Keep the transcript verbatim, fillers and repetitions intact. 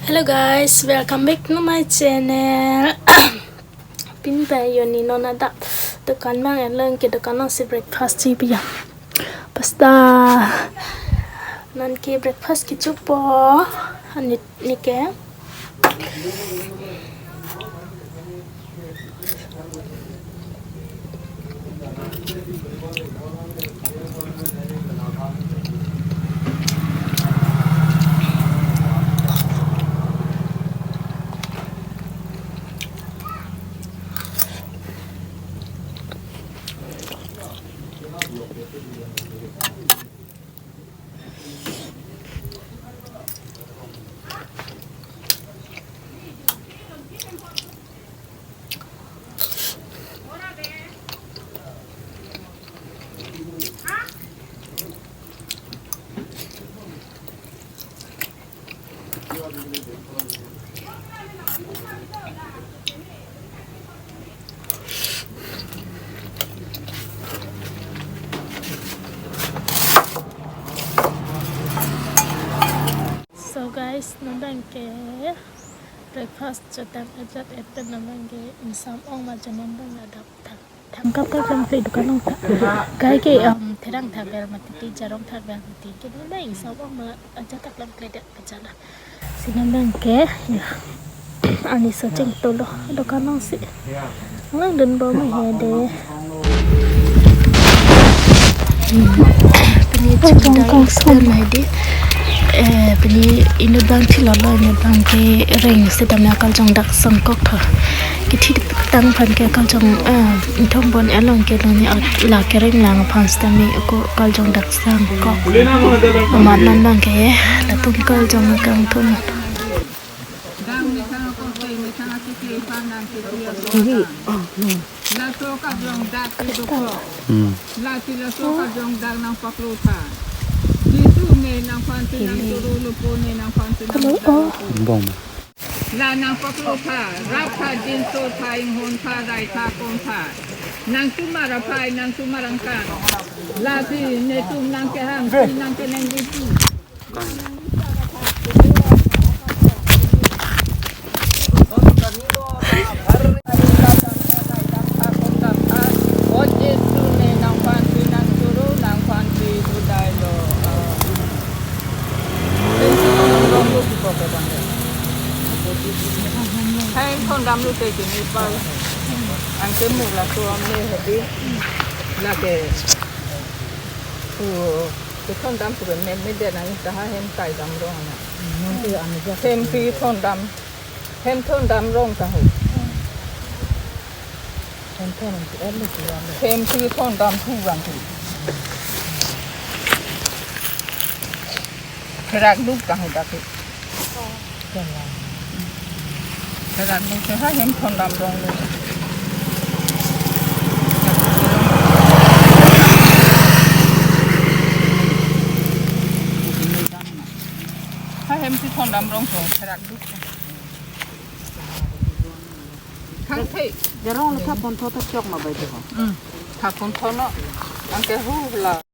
Hello guys, welcome back to my channel. Pini pen yo ne non adap dokan abang elo, anke dokan along si breakfast chipiya. Pasta. Non ke breakfast kechopo. Anit ne ke. So guys, non abang ke breakfast chotam ajat epen, non abang ke ingsam ong ma jo non abang adap thang. Thangkap ka klemkle dokan along ta. Kai ke, um, therang tha vel mati, jarong tha vel mati. Ke non abang ingsam ong ma ajat ta klemkledet pajala. Si non abang ke, ya. Arni so chingtolo dokan along si. Nang dun bom he de. Hmm. Pini chingdai stand he de. Eh, pini inut abang thilolo, inut abang ke reng setame akaljong dak sangkok tha. Kethi tang aphan ke akaljong, eh, ingthom bon along ke nani at la kereng lang aphan setame ako akaljong dak sangkok. Amat non abang ke latum akaljong kangthum. Dang methang akon ke methang akike pan nang ke dia. Laso akaljong dak ke dokok. Hmm. Lasi laso akaljong dak nangpaklo tha. Jisu ne nangphan si nangturo, lapu ne nangphan si nang. Bong. La nangpaklo tha, rap tha, jinso tha, inghon tha, rai tha, kon tha. Nangtum arapei, nangtum arangkan. Lasi netum nangkehang, si nangkenang ditu. O Jisu ne nangphan si nangturo, nangphan si sudai lo. Hai thondam lo te kini pal. Anke mu laso amle hedi. Lake. Tu, tu thondam tu me, me de nang ta ha hem kai dam rong na. Hem pi thondam. Hem thondam rong ta ho. Hem thondam thu vang thu. Pherak duk ta ho dak ke. Pherak duk ke ha hem thondam rong lo. Ha hem si thondam rong ko pherak duk. Thang thei. Jarong le tha pon tho ta chok ma bai de ho. Hmm. Tha pon tho no. Anke hu la.